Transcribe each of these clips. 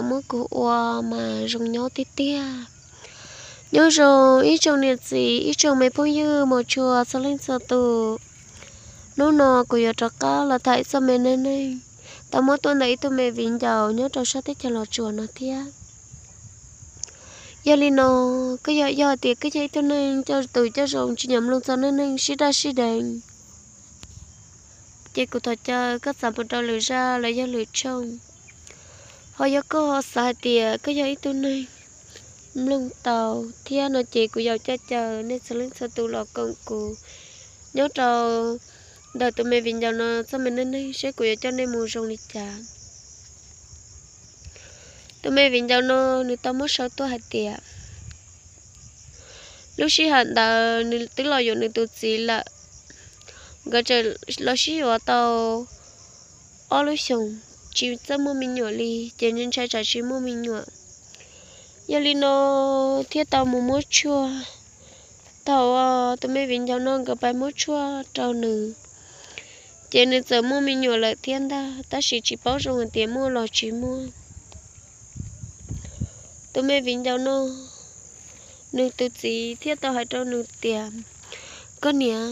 muab kuv ua mas zoo nyob tiag tiag. Nyob zoo ib tsoom niam txiv, ib tsoom me phooj ywg mos tshua txhua leej txhua tus. Hnub no kuv yuav rov qab los tham ib txoj me neej neeg tau muab tuaj ntawm ib tug me viv ncaus nyob rau sab teb chaws Los Tsuas no thiab. Yog li no, koj yog, yog tias koj yog ib tug neeg coj tus coj zoo tsis nyiam mloog txog neej neeg sib daj sib deev, ces kuv thov caw koj txav mus rau lwm zaj los yog lwm tshooj. Ho yog koj xav hais tias koj yog ib tug neeg mloog tau thiab no ces kuv yuav coj caw nej txhua leej txhua tus los koom kuv nyob rau ntawm tus me viv ncaus no txoj me neej neeg seb kuv yuav coj nej mus zoo li cas. Tus me viv ncaus no nws tau muab sau tuaj hais tias lub sij hawm ntawd nws twb los yuav nws tus txiv lawm. Nkawd tseem los sib yuav tau ob lub xyoos tsis txawj muaj me nyuam li, ces ntshai tsam tsis muaj me nyuam. Yog li no thiaj tau mus muab tshuaj. Thaum tus me viv ncaus no nkawd pais muab tshuaj rau nws, ces nws txawm muaj me nyuam lawm thiab ntag, tab sis tsis paub zoo hais tias muaj los tsis muaj. Tus me viv ncaus no, nws tus txiv thiaj tau hais rau nws tias, koj niam,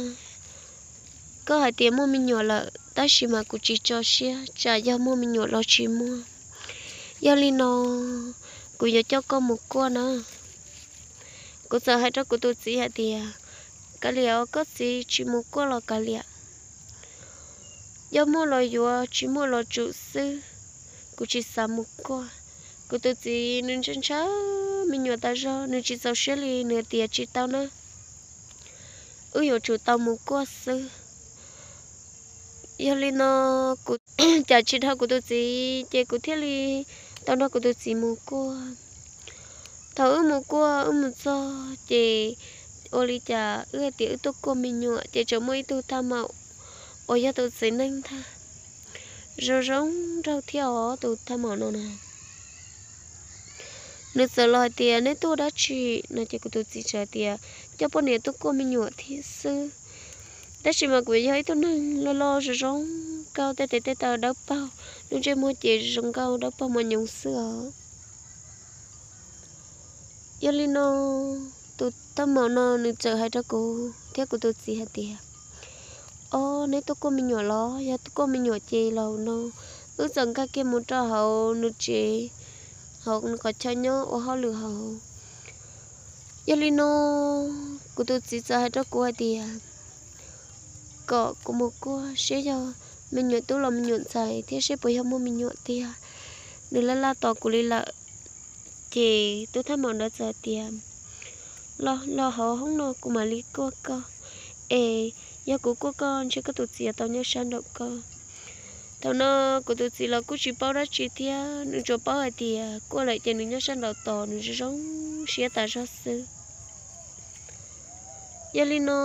koj hais tias muaj me nyuam lawm tab sis mas kuv tsis tso siab tsam yog muaj me nyuam los tsis muaj. Yog li no, kuv yuav coj koj mus kuaj na. Kuv txawm hais rau kuv tus txiv hais tias, kav liam os koj txiv, tsis mus kuaj los kav liam. Yog muaj los yuav, tsis muaj los tsum xwb, kuv tsis xav mus kuaj. Kuv tus txiv nws ntshaw ntshaw me nyuam tas zog, nws tsis txaus siab li, nws tias tsis tau na, wb yuav tsum tau mus kuaj xwb. Yog li no, kuv cas tsis dhau kuv tus txiv, ces kuv thiaj li tau nrog kuv tus txiv mus kuaj. Thaum wb mus kuaj wb mus txog ces ua li cas wb hais tias wb tuaj kuaj me nyuam ces tseem muaj ib tug thaj maum uas yog tus txiv neej ntag, zoo zoo nraug thiab os tus thaj maum no na. Nws txawm los hais tias, neb tuaj dab tsi no? Ces kuv tus txiv txawm hais tias, coj poj niam tuaj kuaj me nyuam thiab xwb. Tab sis mas kuv yog ib tug neeg loj loj zoo zoo nkauj, tej tes tej taw dawb paug, lub ntsej muag ces zoo nkauj dawb paug mos nyoos xwb os. Yog li no, tus thaj maum no nws txawm hais rau kuv thiab kuv tus txiv hais tias, ob, neb tuaj kuaj me nyuam los? Yog tuaj kuaj me nyuam ces los no wb txawm nkag kiag mus rau hauv nws tsev, hauv nws qhov chaw nyob ua hauj lwm hauv. Yog li no, kuv tus txiv txawm hais rau kuv hais tias, kom kuv mus kuaj seb yog me nyuam tub los me nyuam ntxhais thiab seb puas yog muaj me nyuam tiag. Nws laj laj tos kuv li lawm. Ces tus thaj maum ntawd txawm hais tias, los, los hauv hoob no kuv mam li kuaj koj. Es yog kuv kuaj koj ntshe koj tus txiv yuav tau nyob sab nraum koj. Thaum no kuv tus txiv los kuj tsis paub dab tsi thiab, nws tsuas paub hais tias kuaj lawm ces nws nyob sab nraum tos nws zoo zoo siab tas zog xwb. Yog li no,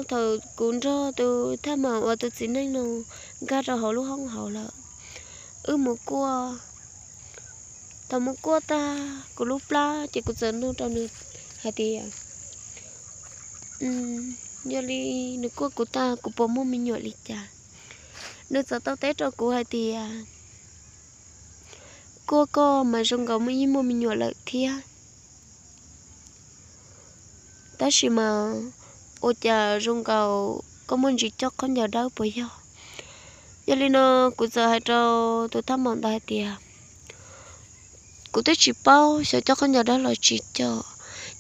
thaum kuv nrog tus thaj maum uas tus txiv neej no nkag rau hauv lub hoob hauv lawm, wb mus kuaj. Thaum mus kuaj tag kuv lub plab ces kuv txawm nug rau nws hais tias, yog li nws kuaj kuv tag kuv puas muaj me nyuam li cas? Nws txawm tau teb rau kuv hais tias, kuaj koj mas zoo nkaus muaj ib muaj me nyuam lawm thiab. Tab sis mas ua cas zoo nkaus koj muaj ntsis coj khaub ncaws dawb puas yog? Yog li no kuv txawm hais rau tus thaj maum ntawd hais tias, kuv twb tsis paub xyov coj khaub ncaws dawb los tsis coj.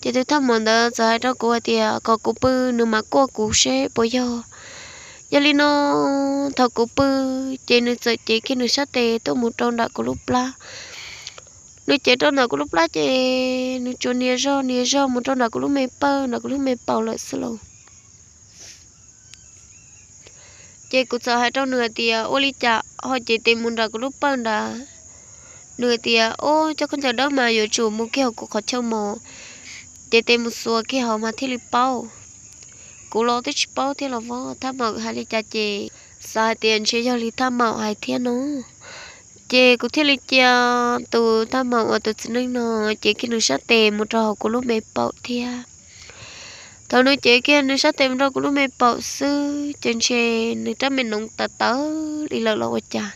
Ces tus thaj maum ntawd txawm hais rau kuv hais tias kom kuv pw nws mam kuaj kuv seb puas yog. Yog li no, thaum kuv pw, ces nws txawm cev kiag nws sab tes tuaj mus rau nram kuv lub plab. Nws cev rau nram kuv lub plab ces nws tsuas nias zog nias zog mus rau nram kuv lub me pawg, nram kuv lub me paum lawm xwb lauj. Ces kuv txawm hais rau nws hais tias, ua li cas ho cev tes mus nram kuv lub pawg nrad? Nws hais tias, o, coj khaub ncaws dawb mas yuav tsum mus kiag hauv kuv qhov chaw mos, cev tes mus xuas kiag hauv mas thiaj li paub. Kuv los twb tsis paub thiab los vov, thaj maum hais li cas ces xav hais tias ntshe yog li thaj maum hais thiab no. Ces kuv thiaj li cia tus thaj maum uas tus txiv neej no cev kiag nws sab tes mus rau hauv kuv lub me paum thiab. Thaum nws cev kiag nws sab tes mus rau kuv lub me paum xwb ces ntshe nws rab me noov tawv tawv li lawm los ua cas.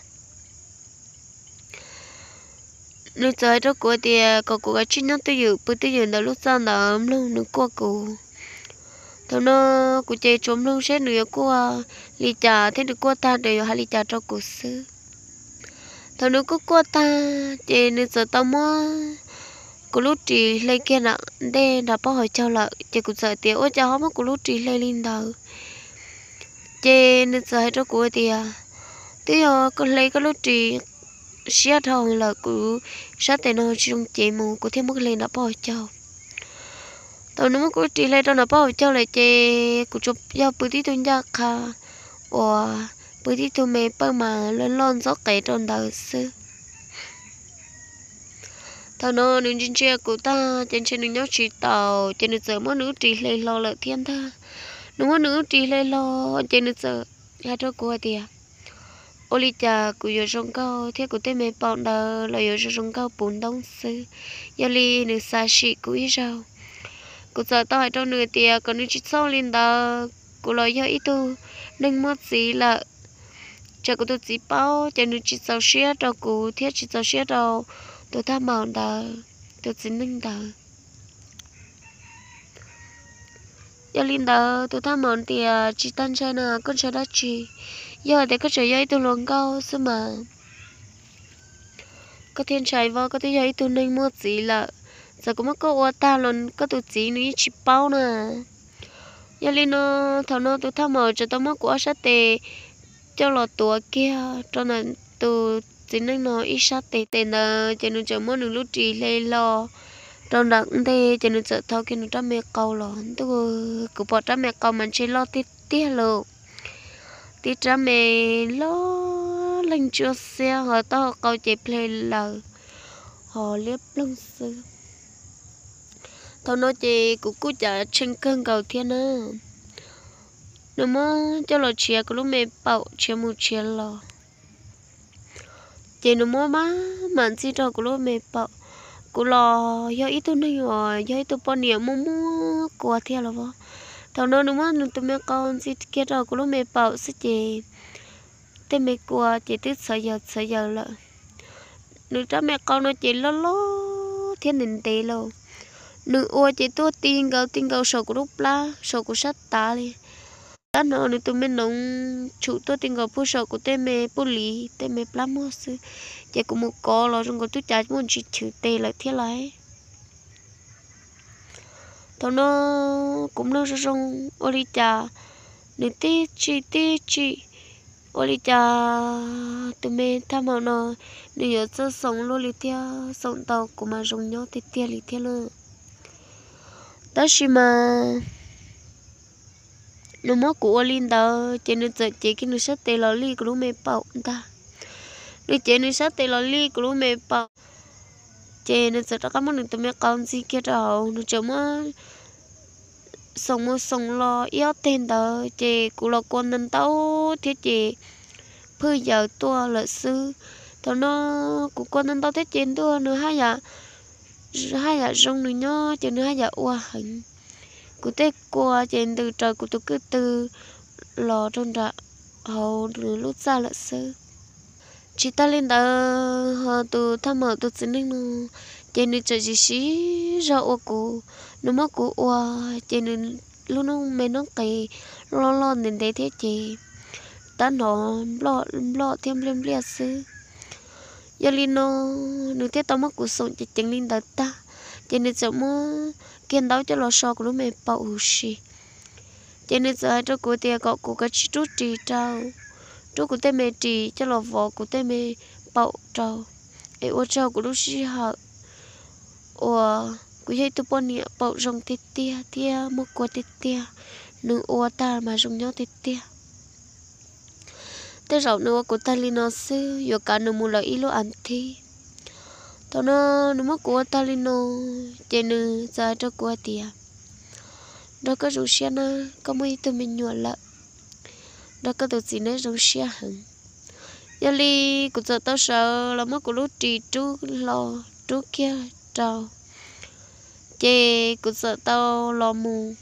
Nws txawm hais rau kuv tias kom kuv kav tsij nyob twj ywm pw twj ywm ntawm lub txaj ntawd mloog nws kuaj kuv. Thaum no kuv ces tsuas mloog seb nws yuav kuaj li cas thiab nws kuaj tag nws yuav hais li cas rau kuv xwb. Thaum nws kuaj kuaj tag ces nws txawm tau muab kuv lub ris hle kiag nram ntej nram pob hauv caug lawm ces kuv txawm tias ua cas ho muab kuv lub ris hle li ntawd. Ces nws txawm hais rau kuv tias twb yog koj hle koj lub ris siab dhau lawm, kuv sab tes no tsis zoo cev mus kuv thiaj muab hle nram pob hauv caug. Thaum nws muab kuv lub ris hle rau nram pob hauv caug lawm ces kuv tsuas yog pw tib tug ncaj qha uas pw tib tug me pawj mas loj loj ntxob qev rau ntawd xwb. Thaum no nws ntsia ntsia kuv tag ces ntshe nws nyob tsis taus ces nws txawm muab nws lub ris hle hlo lawm thiab ntag. Nws muab nws lub ris hle hlo ces nws txawm hais rau kuv hais tias ua li cas kuv yuav zoo nkauj thiab kuv tej me paum ntawd los yuav zoo zoo nkauj puv ntoob xwb. Yog li nws xav sim kuv ib zaug. Kuv txawm tau hais rau nws tias kom nws tsis txhob li ntawd, kuv los yog ib tug neeg muaj txiv lawm. Tsam kuv tus txiv paub ces nws tsis txaus siab rau kuv thiab tsis txaus siab rau tus thaj maum ntawd, tus txiv neej ntawd. Yog li ntawd tus thaj maum tias tsis tag ntshai na, koj ntshai dab tsi? Yog tias koj tseem yog ib tug hluas nkauj xwb mas koj thiaj ntshai vov, koj twb yog ib tug neeg muaj txiv lawm. Txawm kuv muab koj ua tag los koj tus txiv nws yeej tsis paub na. Yog li no thaum no tus thaj maum tseem tau muab kuv ob sab tes coj los tuav kiag rau ntawm tus txiv neej no ib sab tes. Tes ntawd ces nws tseem muab nws lub ris hle hlo rau nram ntej ces nws txawm thau kiag nws rab me qau los ntuj, kuv pom rab me qau mas ntshe loj tiag tiag lawm. Tib rab me loj leej ntsuab xiab ho taub hau qau ces ple lawm ho liab ploog xwb. Thaum no ces kuv kuj cav tshee kawg nkaus thiab na. Nws muab coj los tshiav kuv lub me paum tshiav mus tshiav los ces nws muab maj mam ntxig rau kuv lub me paum. Kuv los yog ib tug neeg uas yog ib tug poj niam muaj muaj kua thiab los as. Thaum no nws muab nws tus me qau ntxig kiag rau kuv lub me paum xwb ces tej me kua ces twb txhawv yaws txhawv yaws lawm. Nws rab me qau no ces loj loj thiab ntev ntev lawm. Nws ua ces tuaj ti nkaus ti nkaus saum kuv lub plab saum kuv sab tav li. Tab no nws tus me noov tshum tuaj ti nkaus puag saum kuv tej me puj liv tej me plab muag xwb, ces kuv mus kov los zoo nkaus tub cav muaj ntsis chwv tes lawm thiab lauj. Thaum no kuv mloog zoo zoo ua li cas nws tib tsim tib tsim, ua li cas tus me thaj maum no nws yuav txawj xoom luaj li thiab xoom tau kuv mas zoo nyob tiag tiag li thiab lauj. Tab sis mas nws muab kuv ua li ntawd ces nws txawm cev kiag nws sab tes los lij kuv lub me paum ntag. Nws cev nws sab tes los lij kuv lub me paum, ces nws txawm rov qab muab nws tus me qau ntxig kiag rau hauv, nws tseem muab xoom mus xoom los ib ob teg ntawd ces kuv los kua ntau ntau thiab ces phwj yaws tuaj lawm xwb. Thaum no kuv kua ntau ntau thiab ces ntuj, nws haj yam zoo nws nyob ces nws haj yam ua heev. Kuv tej kua ces ntws raws kuv tus kwj tw los rau nram hauv nws lub txaj lawm xwb. Tsis tag li ntawd ho tus thaj maum tus txiv neej no ces nws tseem siv siv zog ua kuv. Nws muab kuv ua ces nws lub noob me noob qes loj loj ntev ntev thiab ces tab hnov nploj nploj thiab npliaj npliaj xwb. Yog li no nws thiaj tau muab kuv xoom ceev ceev li ntawd tag, ces nws txawm muab kiag ntaub coj los so kuv lub me paum huv si. Ces nws txawm hais rau kuv tias kom kuv kav tsij rub ris rau, rub kuv tej me ris coj los vov kuv tej me paum rau, es ua tsaug kuv lub sij hawm uas kuv yog ib tug poj niam paum zoo tiag tiag thiab muaj kua tiag tiag, nws ua tag mas zoo nyob tiag tiag. Tej zaum nws ua kuv tag li no xwb yuav kav nws mus lawm ib lub as thiv. Thaum no nws muab kuv ua tag li no, ces nws txawm hais rau kuv hais tias, nrog koj zoo siab na, koj muaj ib tug me nyuam lawm, nrog koj tus txiv neb zoo siab heev. Yog li kuv txawm tau sawv los muab kuv lub ris rub hlo, rub kiag rau, ces kuv txawm tau los mus,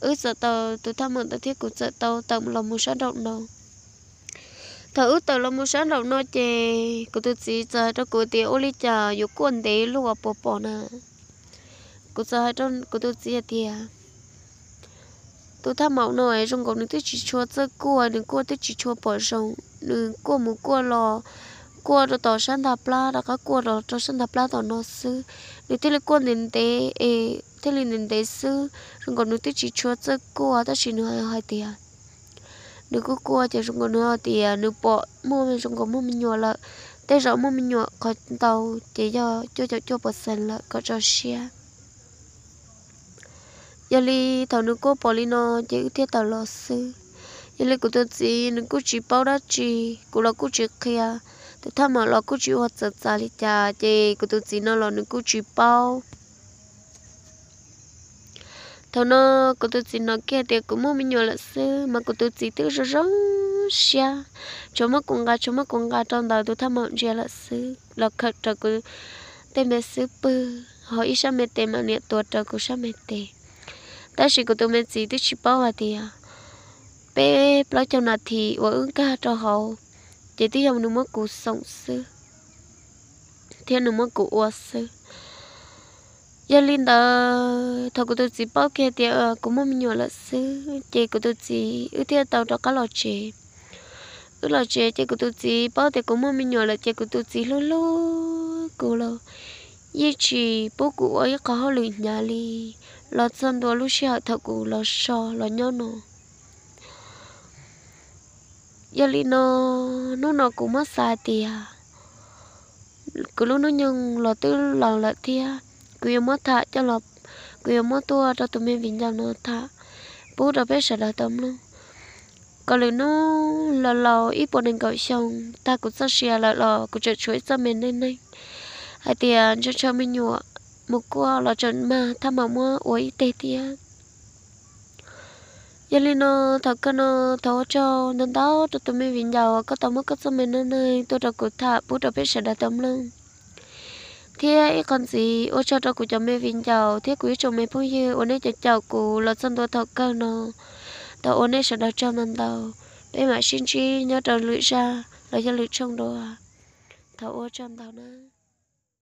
wb txawm tau, tus thaj maum ntawd thiab kuv txawm tau tawm los mus sab nraum no. Thaum wb tawm los mus sab nraum no ces kuv tus txiv txawm hais rau kuv tias, ua li cas yuav kuaj ntev luaj puas pom na? Kuv txawm hais rau kuv tus txiv hais tias, tus thaj maum no es zoo nkaus nws twb tsis tshua txawj kuaj, nws kuaj twb tsis tshua pom zoo, nws kuaj mus kuaj los, kuaj rau tom sab ntag plab, rov qab kuaj rau sab ntag plab tom no xwb. Nws thiaj li kuaj ntev ntev es thiaj li ntev ntev xwb, zoo nkaus nws twb tsis tshua txawj kuaj, tab sis nws hais tias nws kuj kuaj ces zoo nkaus nws hais tias nws pom muaj zoo nkaus muaj me nyuam lawm. Tej zaum muaj me nyuam qhov ntau ces yog cuaj caum cuaj pawv xees lawm kom tso siab. Yog li thaum nws kuaj pom li no ces wb thiaj tawm los xwb. Yog li kuv tus txiv nws kuj tsis paub dab tsi, kuv los kuj tsis qhia, tus thaj maum los kuj tsis ua txawv txav li cas, ces kuv tus txiv no los nws kuj tsis paub. Thaum no kuv tus txiv hnov kiag tias kuv muaj me nyuam lawm xwb mas kuv tus txiv twb zoo zoo siab, tsuas muab kuv nqa, tsuas muab kuv nqa rau ntawm tus thaj maum ntsia lawm xwb, los khawm rau kuv tej me xub pwg, ho ib sab me tes mas niam tuav rau kuv sab me tes. Tab sis kuv tus me txiv twb tsis paub hais tias peb plaub caug nas this uas wb nkag rau hauv ces twb yog nws muab kuv xoom xwb thiab nws muab kuv ua xwb. Yog li ntawd thaum kuv tus txiv paub kiag tias kuv muaj me nyuam lawm xwb ces kuv tus txiv wb thiaj tau rov qab los tsev. Wb los tsev ces kuv tus txiv paub tias kuv muaj me nyuam lawm ces kuv tus txiv hlub hlub kuv los yeej tsis pub kuv ua ib qho hauj lwm hnyav li los txog ntua lub sij hawm thaum kuv los so los nyob no. Yog li no, hnub no kuv muab xav tias kuv lub hnub nyoog los twb laus lawm thiab, kuv yuav muab tham coj los, kuv yuav muab tuaj rau tus me viv ncaus no tham pub rau peb sawv daws tau mloog, kom lwm hnub los laus ib puas nees nkaum xyoo tag kuv txoj sia lawm los kuv tseem tshuav ib txoj me neej neeg hais tias ntshaw ntshaw me nyuam mus kuaj los tseem mag thaj maum muab ua ib teg thiab. Yog li no, thaum kawg no, thov ua tsaug ntau ntau rau tus me viv ncaus uas koj tau muab koj txoj me neej neeg tuaj rau kuv tham pub rau peb sawv daws tau mloog. Thiab ib qho ntxiv ua tsaug rau kuv cov me viv ncaus thiab kuv ib tsoom me phooj ywg uas nej caum caum kuv los txog ntua thaum kawg no. Thov ua nej sawv daws tsaug ntau ntau. Peb mam sib ntsib nyob rau lwm zaj los yog lwm tshooj dua. Thov ua tsaug ntau na.